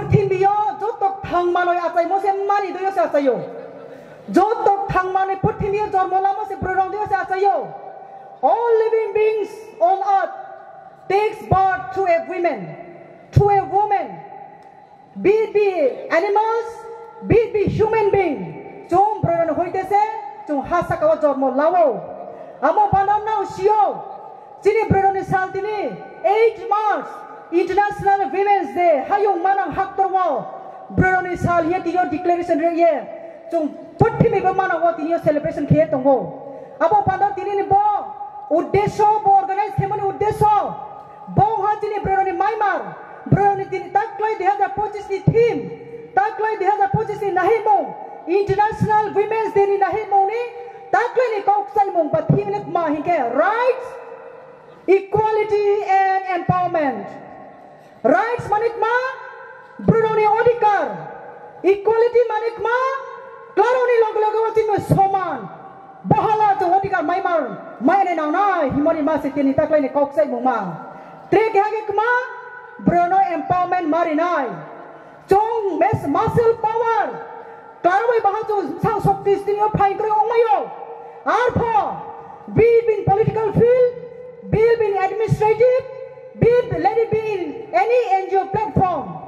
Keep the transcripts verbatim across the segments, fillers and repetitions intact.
Purthimbiyo joto thangmanoi achaimo se mani doyo se achaio. Joto thangmanoi purthimbiyo jormo lamo se bwrwirok doyo se achaio. All living beings on earth takes birth through a women, through a woman. Be it be animals, be it be human being. Chwng bwrwirokni hoite se chwng ha sakao jormo lao. Amo bana nang sio. Chini bwrwirokni sal tini eight March, International Women's Day, hayung manang haktorwo bwrwirokni sal hiye tini declaration rwye chwng purthimibo manango tini celebration khiye tongo. Abo panda tini ni bo uddesho, bo organize khemani uddesho, bo ha chini bwrwirokni maimar, bwrwirokni tini taklai dui hazar pochis ni theme, taklai dui hazar pochis ni nahimung, International Women's Day ni nahimung ni taklai ni kok chaimung ba theme ni ma hinke rights, equality and empowerment. Rights mani kma bwrwirokni odhikar, equality mani kma klarokni loge loge o chini soman. Bohala chwng odhikar maimar maine nangnai himoni ma se tini taklaini kok chaimung ma. Tre keha ke kma bwrwirokno empowerment marinai. Chwng mes-, muscle power. Klarwi baha chwng sang shokti stingo phaingkri ongmaio. Arpho, be it in political field, be it in administrative, be it, let it be in any N G O platform.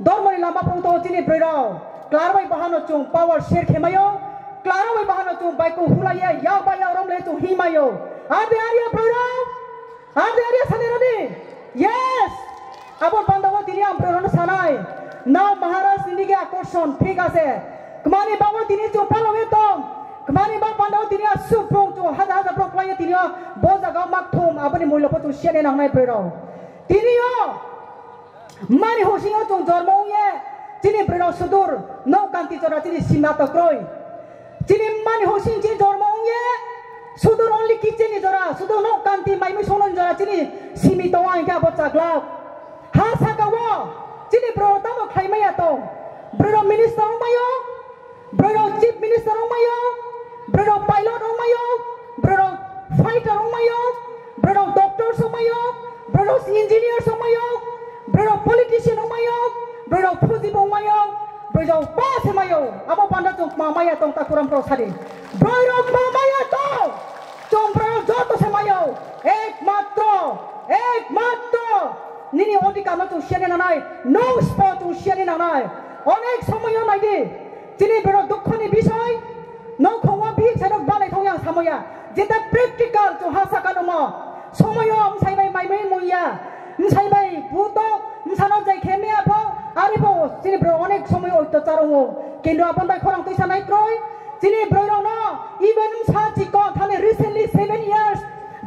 Dormoni lama phung tongo chini bwrwirok. Klarwi bahano chwng power share khemaio. Klarwi bahano chwng baikung hulaiya, yak ba yak romle chwng himaio. Are they, are you bwrwirok? Are they, are you sani rani? Yes! Abo bandao tini ang bwrwirokno sanai, nao Maharaj ni dige akorson, thik ase. Kmani bago tini chwng palonge tong. Kmani ba bandao tini aswk bong chwng haja haja borok kwlaiya tini o bo jagao mak thum, aboni muilo bo chwng siya nangnai bwrwirok. Tini o mani hosingo chwng jormo wngye chini bwrwirok sudur nok kanti chora chini sima tokroi. Chini mani hosing chini jormo wngye sudur only kitchen ni jora, sudur nok kanti maimui songno ni jora chini simi tongo hingke abo chaglak. Ha saka o chini bwrwirok tamo khlai maya tong. Bwrwirok minister wngmaio, bwrwirok chief minister wngmaio, bwrwirok pilot wngmaio, bwrwirok fighter wngmaio, bwrwirok doctor wngmaio, bwrwirok engineer wngmaio, bwrwirok politician wngmaio, bwrwirok phuji wngmaio, bwrwirok ba se maio. Abo panda chwng kma maya tong ta kuram pro sadi. Bwrwirok kma maya tong. Chwng bwrwirok joto se maio. Ekmatro, ekmatro nini odhikar no chwng siya nanai, nung spo chwng siya nanai. Onek somoyo naidi, chini bwrwirok dukho ni bisoi, nokhongo bihik sairok balai thong yang samoya. Jeta practical chwng ha saka no mo. Somoyo msai bai mai mai muya. Msai bai buto, msano jai khemia pho, ari pho chini bwrwirok onek somoyo oitachar wngo. Kintu aboni bai khorang twi sanai kroi. Chini bwrwirokno even msa chikon thani recently seven years,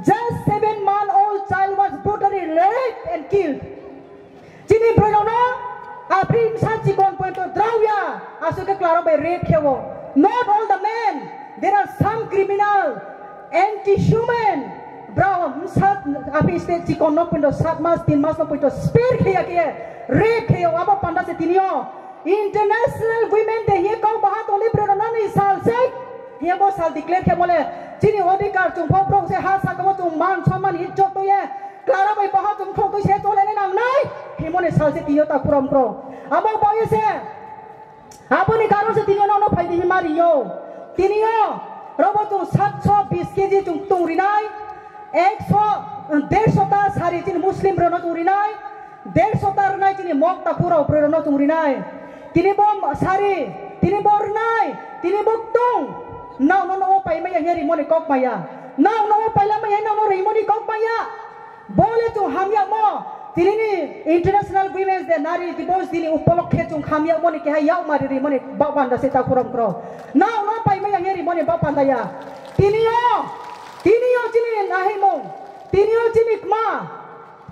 just seven month old child was brutally raped and killed. Chini bwrwirokno aphri msa chikon poito drawya, aswk khe klarok bai rape khewo. Not all the men, there are some criminal, anti-human. Bro, msa aphri state chikon no poito sat mas, tin mas no poito spare kheya khe rape kheyo, abo panda se tinio International Women Day hiye kok baha tongni bwrwirok nani sal se. Hiye bo sal declare khe mole chini odhikar chwng pho bwrok se ha saka o chwng man somman ijjot toye. Klara bai baha chwng thok twi se chole ne nang nai. Himoni sal se tiyo ta kuram kro. Abo bo ye se. Aboni karon se tinio nono phai di hima riyo. Tinio robo chwng satso bis K G chwng tung rinai. Ekso, derso ta sari chini Muslim rokno chwng rinai. Derso ta rwnai chini mok takhuk rok bwrwi rokno chwng rinai. Tini bo sari, tini bo rwnai, tini bo tong. Nang no nogo paimaya hiya rimoni kok maya. Nang nogo paila maya nang no rimoni kok maya. Bole chwng hamya mo. Tini ni International Women's Day nari dibosh dini upolokhe chwng hamya mo ni keha yak mari rimoni bak banda se takhuk rok. Nang no paimaya hiya rimoni bak banda ya. Tini o, tini o chini nahimung, tini o chini kma.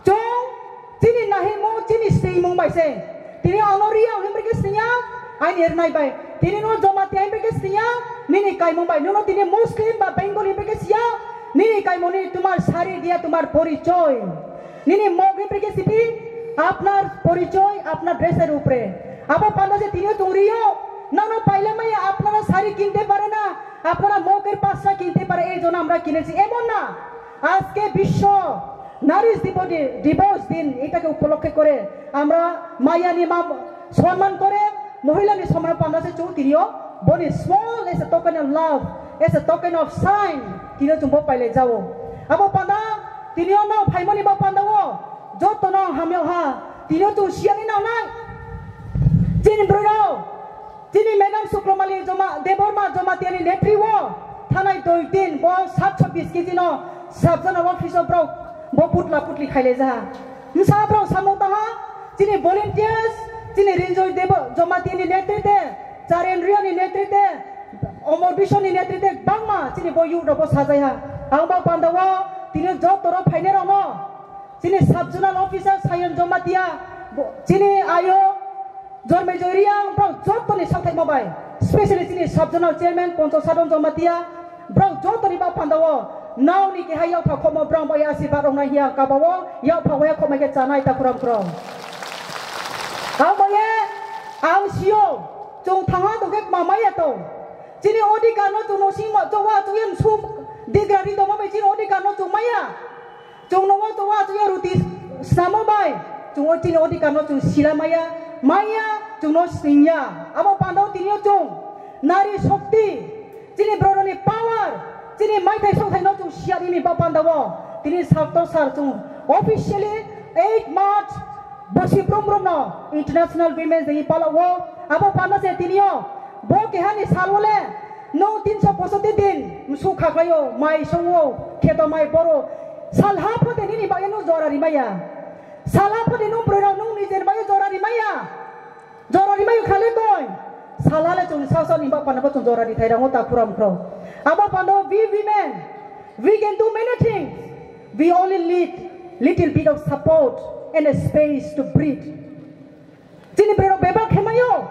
Chwng chini nahimung chini singmung bai se. Tini ano Riya himri ke siya, aini ernai bai. Tini no Jamatia himri ke siya, nini kaimung bai. Nono tini Muslim ba Bengali himri ke siya, nini kaimung ni tumar sari dia tumar porichoy. Nini mog himri ke sipi, apnar porichoy, apnar dress er upre. Abo panda se tini o chwng riyo, nano paila maya apnara sari kinte pare na, apnara mog er pasra kinte pare, ei jona amra kinesi. Emon na, আজকে বিশ্ব নারী দিবস দিন, এটাকে উপলক্ষে করে আমরা মায়ানি মা, Sonman kore, mohila ni somman panda se chwng tini o, boni small as a token of love, as a token of sign, tini o chwng bo pailai jao. Abo panda, tini o no phaimani ba panda o, joto no hamya ha, tini o chwng siya ni nang nai. Chini bwrwi rao, chini Madam Suklomali Joma-, Debbarma Jamatia ni netri o, thanai doi din bo satsho bis kg no sub zonal office o borok bo putla putli khailai ja. Bwsa borok samung tangha, chini volunteers, chini Rinjoy Debo Jamatia ni netrite, Charen Ria ni netrite, Omor Biswa ni netrite, bangma chini bo youth rok bo sajai ha. Ang bo panda o tini joto rok phainai rok no, chini sub zonal officer Sayon Jamatia, bo-, chini ayo Jormai Joy Riang, borok joto ni sathai mo bai, specially chini sub zonal chairman Poncho Sadon Jamatia, borok joto ni ba panda o, nao ni keha yapha khokma borok bai asirwad rok nai hiya kaba o, yapha waya khokma khe chanai takhuram khro. Ang bai, ang sio, chwng thangha to khe ma maya to. Chini odhikar no chwng no sing ma, chwng wa chwng yem sum digra ri to ma bai chini odhikar no chwng maya. Chwng no o chwng o achukya ruti snamo bai, chwng o chini odhikar no chwng sila maya, maya chwng no singya. Abo panda o tini o chwng nari shokti, chini borok ni power, chini maithai songthai no chwng siya nini ba panda o. Tini sar to sar chwng officially eight March bosi brum brum no International Women's Day pala o. Abo panda se tini o bo keha ni sal o le Nwng tinso pochoti din msu khaklaio, mai songo, kheto mai boro. Salha phode nini bagwi nwng jora rimaya. Salha phode nwng bwrwi rok nwng nijeni bagwi jora rimaya. Jora rimaya khale koi. Salha le chwng sasa ni bapana bo chwng jora rithai rango ta khuram khro. Abo pando we women, we can do many things. We only need little bit of support and a space to breathe. Chini bwrwi rok bebak khemayo,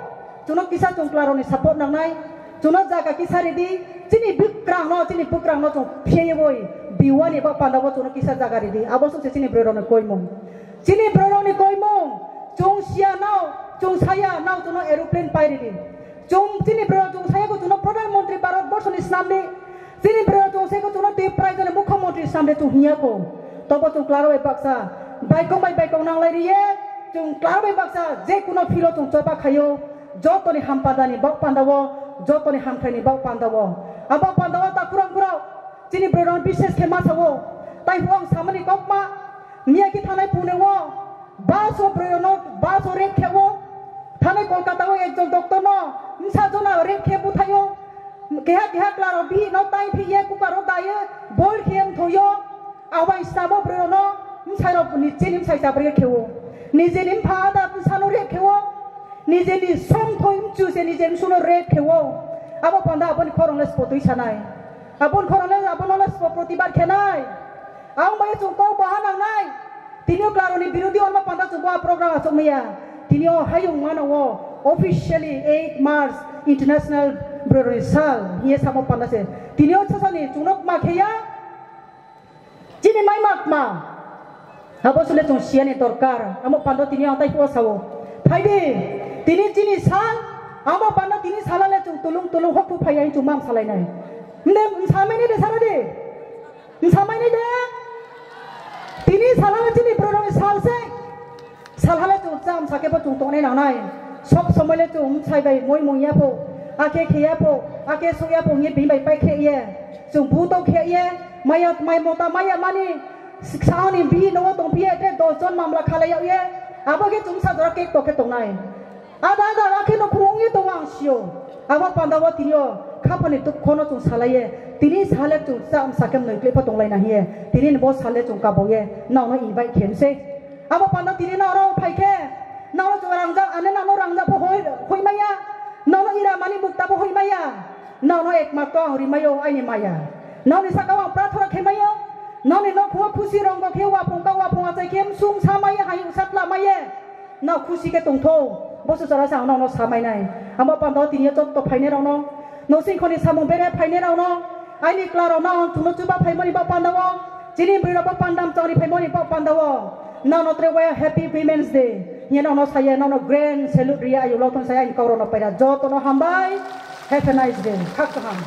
chwngno kisa chwng chwla rokni support nangnai, chwngno jaga kisa ridi, chini bwkrang no, chini bwkrang no chwng phiyaiwi biwani ba panda bo chwngno kisa jaga ridi, abo sokse chini bwrwi rokni koimung. Chini bwrwi rokni koimung, chwng siya nao, chwng saya nao chwngno aeroplane pai ridi. Chwng chini bwrwi rok chwng saya bo chwngno Pradhan Mantri Bharat Borso ni snam di, Chini bwrwi chwng se ko chwngno tei prai jani mukhyamantri samde chwng hinya ko. Tobo chwng chwla rok bai baksa baikong bai baikong nanglai riye, chwng chwla rok bai baksa je kuno philo chwng choba khaio, jotoni ham pandani bak pandao, jotoni hamkhaini bak pandao. Abo pandao ta kurang kurang chini bwrwi rok bises khe ma sao. Tai bo ang samani kokma miya ki thanai pune o, baso bwrwi rok no baso rek khe o, thanai Kolkata o ekjon doctor no msa jona rek khe buthaio. Keha keha chwla rok bihik no tai phiye, cooker o daye, boil khe wng thoyo. Abai sabo bwrwi rok no bwsai rok ni chini bwsai cha bwrwi khe o. Nijeni bupha ada bwsa no rep khe o. Nijeni song thoi mchu se nijeni bwsung no rep khe o. Abo panda aboni khorang le spo twi sanai. Aboni khorang le abono le spo protibad khe nai. Ang bai chwng kok baha nangnai. Tini o chwla rokni birodhi onma panda chwng bo a program achuk maya. Tini o hayung mano o officially eight March International Bwrwi Rokni Sal hiye samo panda se. Tini o sasani chwngno ma kheya. Chini mai ma ma. Abo sule chwng siyani dorkar. Amo pando tini o tai po sao. Phaidi. Tini chini sal. Amo pando tini salale chwng tulung tulung hokhu phaiya chwng mam salainai. Mde samene de saradi. Bwsa mainai de. Tini salale chini bwrwi rokni sal se. Salhale chwng cha bwsa khe bo chwng tongnai nangnai. Sob somoi le chwng bwsai bai moi mung ya pho, akhe khe ya pho, akhe suk ya pho hwnwi bini bai pai khe ye. Chwng buto khe ye. Maya mai mota maya mani sahani bi nogo tong phiye, tre dos jon mamla khalai ya ye. Abo khe chwng sa jora kek to khe tongnai. Ada ada akhe no khurung ye tongo ang sio. Abo panda o tini o khapani tuk khono chwng salai ye. Tini sale chwng cha bwsa khe mwnwi kle pha tonglai na hiye. Tini bo sale chwng kabo ye. Nang no invite khe mse. Abo panda tini nang ro phai khe. Nang no chwng rang jak ane nang no rang jak pho hoi, hoi maya. Nang no ira mani mukta pho hoi maya. Nang no ek mak to ang ri mayo aini maya. Nang ni saka ang prathana khe mayo. Nang ni nok khuo khusi rong bo khe wa phung ka wa phung achai khe msung sa maya hai usat la maye. Nao khusi khe tongtho, bo se chwla se ang nono sa mainai. Amo panda o tini o chotto phainai rokno, nosing khoni samung bere phainai rokno, aini chwla rokno ang chwngno chuba phaimani ba panda o, chini bwrwi rok ba panda mchangri phaimani ba panda o, nono tre waya Happy Women's Day hiya nono saya, nono grand salute riya ayu lothon saya aini kok rokno paira, jotono hambai, have a nice day, khak kaham.